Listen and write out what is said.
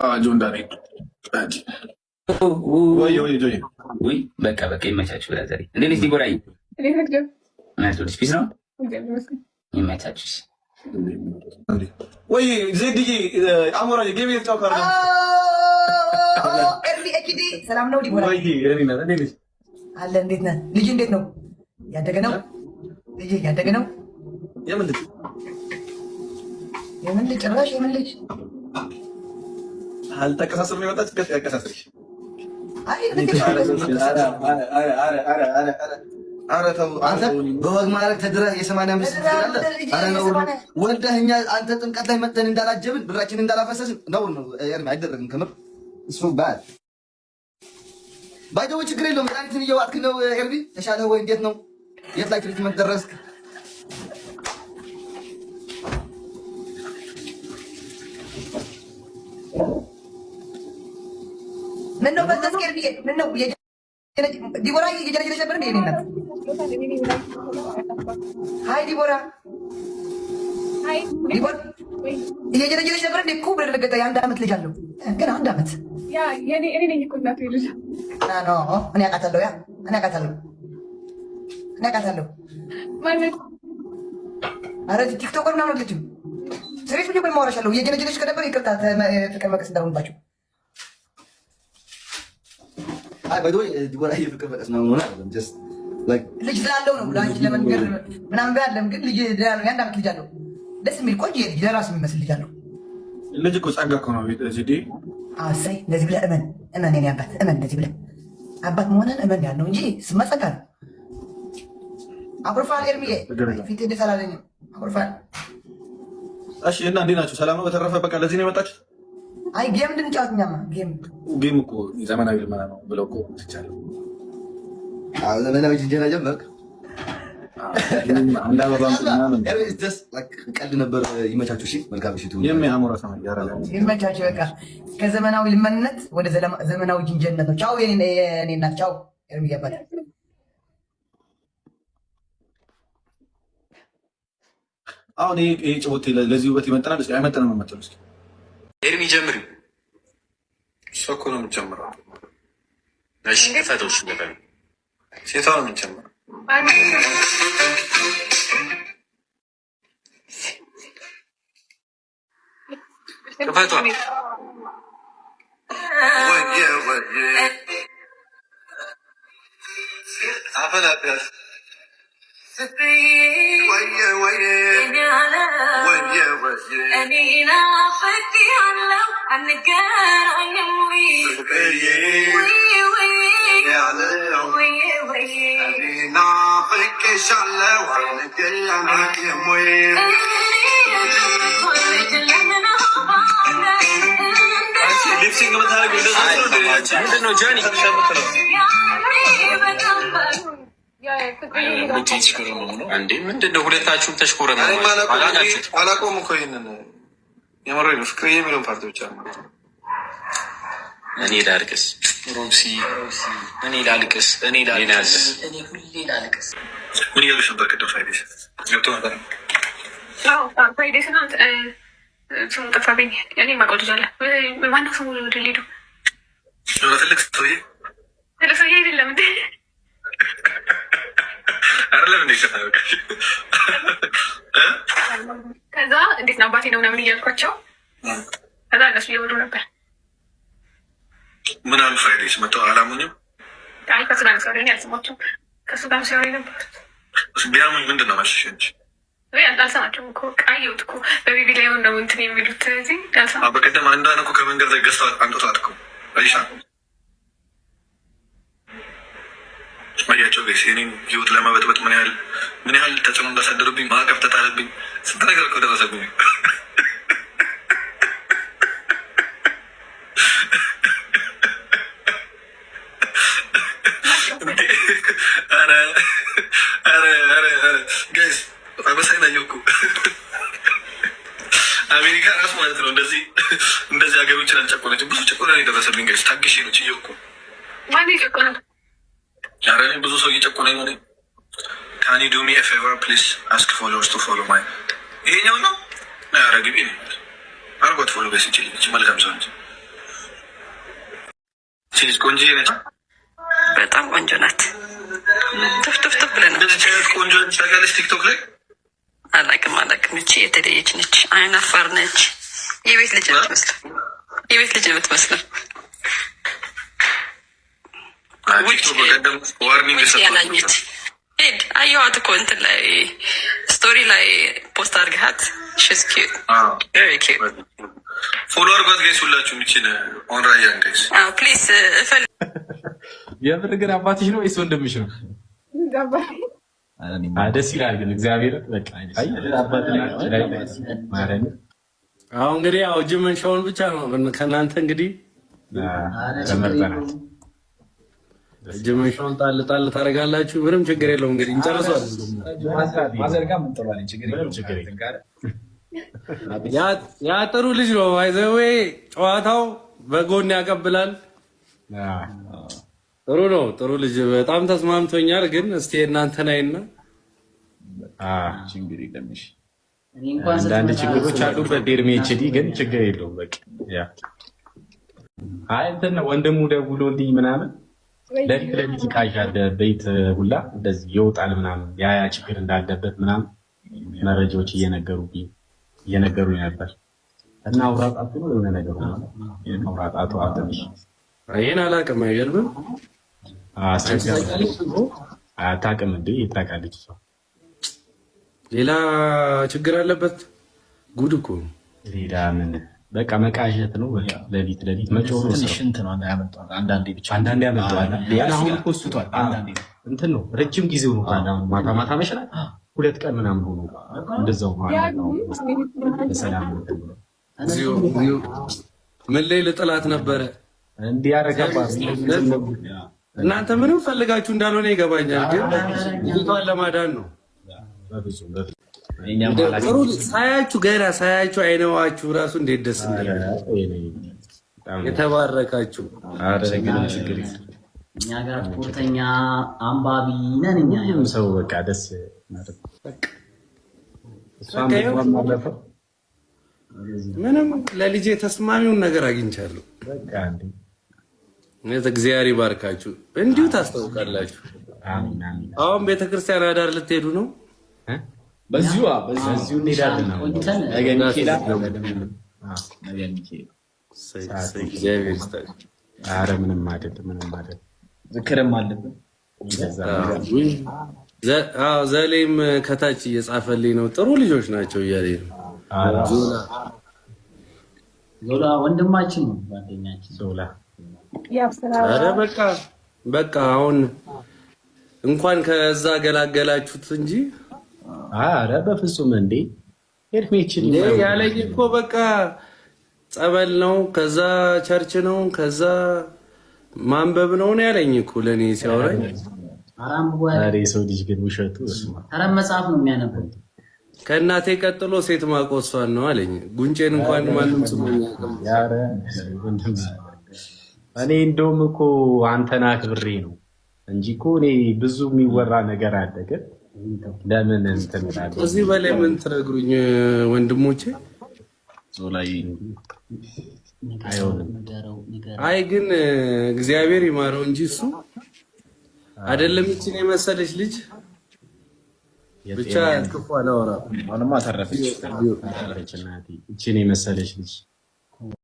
ጆን ዳንኤል ወይ ወይ ጆይ። ውይ በቃ በቃ ይመቻችሁ። Brother፣ እንዴት ነሽ ዲቦራዬ? Peace ነው፣ ይመቻችሁ። ወይ ዜድዬ አሞራ game እየተጫወቱ አይደለም? ኤርሚ ኤችዲ ሰላም ነው? ዲቦራ ወይ እኔ ነኝ። አለ። እንዴት ነህ? ልጅ እንዴት ነው? ያደገ ነው? ልጅ ያደገ ነው? የምን ልጅ? የምን ልጅ? ጭራሽ የምን ልጅ? አልተቀሳስር ነው የመጣች ያቀሳስርሽ። አይ። ኧረ ተው። አንተ በወግ ማዕረግ ተድረህ የ85 ትላለህ። ኧረ ነውር ነው። ወልደህ እኛ አንተ ጥምቀት ላይ መጥተን እንዳላጀብን፣ ብራችንን እንዳላፈሰስን ነውር ነው። ኤርሚ፣ አይደረግም። ከምር እሱ bad by the way። ችግር የለውም። መድኃኒትን እየዋጥክ ነው ኤርሚ፣ ተሻለህ ወይ? እንዴት ነው? የት ላይ treatment ደረስክ? ምን ነው በዛስ? ኤርሚዬ ምን ነው ዲቦራ እየጀነጀነች ነበር እንዴ? የእኔ እናት፣ hi ዲቦራ፣ ዲቦራ እየጀነጀነች ነበር እንዴ? እኮ ብለህ የ1 ዓመት ልጅ አለው ገና 1 ዓመት። እኔ ነኝ እኮ እናቱ ልጅ። No፣ እኔ አውቃታለሁ። Yeah፣ እኔ አውቃታለሁ። እኔ አውቃታለሁ። ማለት ኧረ TikToker ምናምን አለችም። Serious ብዬ እኮ የማወራሻለሁ። እየጀነጀነች ከነበር ይቅርታ፣ ፍቅር መቀስ እንዳልሆንባቸው። አይ by the way ዲቦራ የፍቅር መቀስ ምናምን ሆነ አይደለም። Just like ልጅ ስላለው ነው ለአንቺ ለመንገር ምናምን ባያለም፣ ግን ልጅ ነው፣ የ1 ዓመት ልጅ አለው። ደስ የሚል ቆንጆ ልጅ፣ ለራሱ የሚመስል ልጅ አለው። ልጅ እኮ ጸጋ እኮ ነው ዜዴ። እሰይ፣ እንደዚህ ብለህ እመን፣ እመን፣ የኔ አባት እመን። እንደዚህ ብለህ አባት መሆንህን እመን ያልነው እንጂ ስማ ጸጋ ነው። አኩርፋል ኤርሚዬ፣ ፊት ደስ አላለኝም። አኩርፋል። እሺ፣ እና እንዴት ናቸው? ሰላም ነው? በተረፈ በቃ ለዚህ ነው የመጣችሁት? አይ game እንድንጫወት እኛማ game። Game እኮ ዘመናዊ ልመና ነው ብለው እኮ ትቻለሁ። ዘመናዊ ጅንጀና ጀመርክ። አንድ አበባ ምናምን። ቀልድ ነበር። ይመቻችሁ። እሺ፣ መልካም ምሽት ይሁን። የሚያምር ሰማይ ያረጋ። ይመቻችሁ። በቃ ከዘመናዊ ልመንነት ወደ ዘመናዊ ጅንጀነት ነው። ቻው የኔ እናት፣ ቻው ኤርሚዬ አባት። አሁን ይሄ ጭቦቴ ለዚህ ውበት ይመጥናል? እስኪ አይመጥንም ነው የምትለው? እስኪ ኤርሚ ጀምሪ። እሷ እኮ ነው የምትጀምረው። እሺ ክፈተው። እሺ በጣም ሴቷ ነው የምትጀምረው። ክፈቷ። ወየ ወየ አፈላቢያት ወየ ወየ ወየ ወየ ፍቅርዬ ያለው እኔ ናፍቄሻለሁ አንገናኝም ወይ? Lip sync የምታደርጊው እንደዛ ነው እንዴ? ምንድን ነው ጃኒ? እንዴ ምንድን ነው? ሁለታችሁም ተሽኮረመ አላላችሁት? አላውቀውም እኮ ይሄንን፣ የምሬን ነው። ፍቅርዬ የሚለውን part ብቻ ነው። እኔ ላልቅስ፣ ሮብሲ፣ እኔ ላልቅስ፣ እኔ ላልቅስ፣ እኔ ሁሌ ላልቅስ። ምን እያሉሽ ነበር ቅድም? ፍራይዴስ ገብቶ ነበር። ፍራይዴ ስናት ስሙ ጠፋብኝ። እኔ የማውቀው ልጅ አለ። ማነው ስሙ? ሊዱ። የሆነ ትልቅ ሰውዬ። ትልቅ ሰውዬ አይደለም እንዴ? አይደለም እንዴ? ከዛ እንዴት ነው አባቴ ነው ምናምን እያልኳቸው ከዛ እነሱ እየበሉ ነበር። ምን አሉ? ፍራይዴስ መጥተው አላሙኝም። አይ ከሱ ጋር ነው ሲያወሩ፣ እኔ አልሰማቸውም። ከሱ ጋር ነው ሲያወሩ የነበሩት። ቢያሙኝ ምንድን ነው መልስሽ አንቺ? ወይ አልሰማቸውም እኮ፣ አየሁት እኮ በቢቢ ላይ ነው እንትን የሚሉት፣ ስለዚህ አልሰማቸውም። በቀደም አንዷን እኮ ከመንገድ ላይ ገዝተዋት አምጥተዋት እኮ አይሻ አያቸው guys፣ የኔን ህይወት ለመበጥበጥ ምን ያህል ተጽዕኖ እንዳሳደሩብኝ፣ ማዕቀብ ተጣለብኝ፣ ስንት ነገር እኮ ደረሰብኝ። ኧረ ኧረ ኧረ ኧረ guys፣ አበሳይን አየሁ እኮ። አሜሪካ ራሱ ማለት ነው እንደዚህ እንደዚህ ሀገሮችን አልጨቆነችም። ብዙ ጭቆና ነው የደረሰብኝ guys፣ ታግሼ ነው ችዬ እኮ። ማን የጨቆነው? ኧረ እኔ ብዙ ሰው እየጨቆነኝ ነው። Can you do me a favor, please? Ask followers to follow my ይሄኛው ነው። ኧረ ግቢ ነው አርጓት follow guys። ይችል መልካም ሰው እንጂ ልጅ ቆንጆ ነች። በጣም ቆንጆ ናት። ቱፍ ቱፍ ቱፍ ብለናል። እንደዚች አይነት ቆንጆ ልጅ ታውቂያለሽ? ቲክቶክ ላይ። አላቅም አላቅም። እቺ የተለየች ነች። አይን አፋር ነች። የቤት ልጅ ነው የምትመስለው። የቤት ልጅ ነው የምትመስለው። ቲክቶክ በቀደም warning ሰጥቷት። ያላኘች ሄድ አየኋት እኮ እንትን ላይ፣ story ላይ post አድርገሃት። She's cute, very cute. Follow አድርጓት guys፣ ሁላችሁም ይችን on ራያን guys። Please እፈል የምር ግን አባትሽ ነው ወይስ ወንድምሽ ነው? ደስ ይላል ግን እግዚአብሔር በቃ ማርያምን። አሁን እንግዲህ ያው እጅ መንሻውን ብቻ ነው ከእናንተ እንግዲህ። ተመርጠናል። እጅ መንሻውን ጣል ጣል ታደርጋላችሁ። ምንም ችግር የለውም። እንግዲህ እንጨርሰዋለን። ማዘር ጋር እንጥሏለን። ችግር ምንም ችግር የለም። ያ ጥሩ ልጅ ነው። By the way ጨዋታው በጎን ያቀብላል። ጥሩ ነው። ጥሩ ልጅ፣ በጣም ተስማምቶኛል። ግን እስቲ እናንተን አይና ችግር የለም። እሺ። እኔ እንኳን አንዳንድ ስትመጣ ችግሮች አሉበት ኤርሚ HD፣ ግን ችግር የለውም። በቃ yeah፣ አይ እንትን ነው፣ ወንድሙ ደውሎልኝ ምናምን ለሊት ለሊት ይቃዣል፣ ቤት ሁላ እንደዚህ ይወጣል ምናምን፣ ያ ያ ችግር እንዳለበት ምናምን መረጃዎች እየነገሩኝ ነበር። እና አውራጣቱ ነው የሆነ ነገር ሆኗል። አውራጣቱ ትንሽ ይሄን አላውቅም። አይገርምም? አስቸጋሪ። አታውቅም እንዴ? ታውቃለች እሷ። ሌላ ችግር አለበት። ጉድ እኮ ነው። ሌላ ምን፣ በቃ መቃዠት ነው። በቃ ለሊት ለሊት መጮህ ነው ትንሽ ስራው። እንትን ነው ያመጣዋል። አንዳንዴ ብቻ። አንዳንዴ ያመጣዋል። ያን አሁን እኮ እሱ ትቷል። አንዳንዴ ነው። እንትን ነው፣ ረጅም ጊዜው ነው። አሁን ማታ ማታ መሽናት 2 ቀን ምናምን ሆኖ እንደዛው ማለት ነው። በሰላም እንትን ብሎ እግዚኦ እግዚኦ! ምን ላይ ልጥላት ነበረ? እንዲህ ያረጋባት። እናንተ ምንም ፈልጋችሁ እንዳልሆነ ይገባኛል፣ ግን ልጅቷን ለማዳን ነው። በፍጹም በፍጹም። የእኛም ጥሩ ሳያችሁ፣ ገና ሳያችሁ አይነዋችሁ ራሱ እንዴት ደስ እንደሚል። በጣም የተባረካችሁ። ኧረ ምንም ችግር የለም። እኛ ጋር ስፖርተኛ አንባቢ ነን እኛ። ሁሉም ሰው በቃ ደስ ማለት ነው። እሷም በቃ ይኸው። ምግቧም አለፈው። ምንም ለልጄ ተስማሚውን ነገር አግኝቻለሁ። በቃ እንዴ። እውነት እግዚአብሔር ይባርካችሁ። እንዲሁ ታስታውቃላችሁ። አሚን አሚን። አሁን ቤተክርስቲያን አዳር ልትሄዱ ነው? እ? በዚሁ በዚሁ። በዚሁ እንሄዳለን ነው። ቆይተን ነገ ሚካኤል፣ ነገ ሚካኤል። እሰይ፣ እሰይ፣ እግዚአብሔር ይስጣችሁ። ኧረ ምንም አይደል፣ ምንም አይደል። ዝክርም አለብን። እንደዛ። አዎ፣ ዘሌም ከታች እየጻፈልኝ ነው። ጥሩ ልጆች ናቸው እያለኝ ነው። ኧረ ዞላ። ዞላ ወንድማችን ነው፣ ጓደኛችን። ዞላ። ኧረ በቃ በቃ፣ አሁን እንኳን ከዛ ገላገላችሁት እንጂ። ኧረ በፍጹም እንዴ ኤርሜችን። እንዴ ያለኝ እኮ በቃ ጸበል ነው፣ ከዛ church ነው፣ ከዛ ማንበብ ነው ነው ያለኝ እኮ ለእኔ ሲያወራኝ። ኧረ አንብቦ ያለ ኧረ የሰው ልጅ ግን ውሸቱ እስማ። ተረት መጽሐፍ ነው የሚያነበው። ከእናቴ ቀጥሎ ሴት ማቆሷን ነው አለኝ። ጉንጬን እንኳን ማንም ስሞኝ አያውቅም። ኧረ እኔ እንደውም እኮ አንተን አክብሬ ነው እንጂ እኮ እኔ ብዙ የሚወራ ነገር አለ፣ ግን ለምን እንትን እላለሁ። ከዚህ በላይ ምን ትነግሩኝ ወንድሞቼ? ዞላዬ። አይሆንም። ንገረው ንገረው። አይ ግን እግዚአብሔር ይማረው እንጂ እሱ አይደለም ይችን የመሰለች ልጅ ብቻ ክፉ አላወራም። አሁንማ ተረፈች። ተረፈች እናቴ፣ ይችን የመሰለች ልጅ።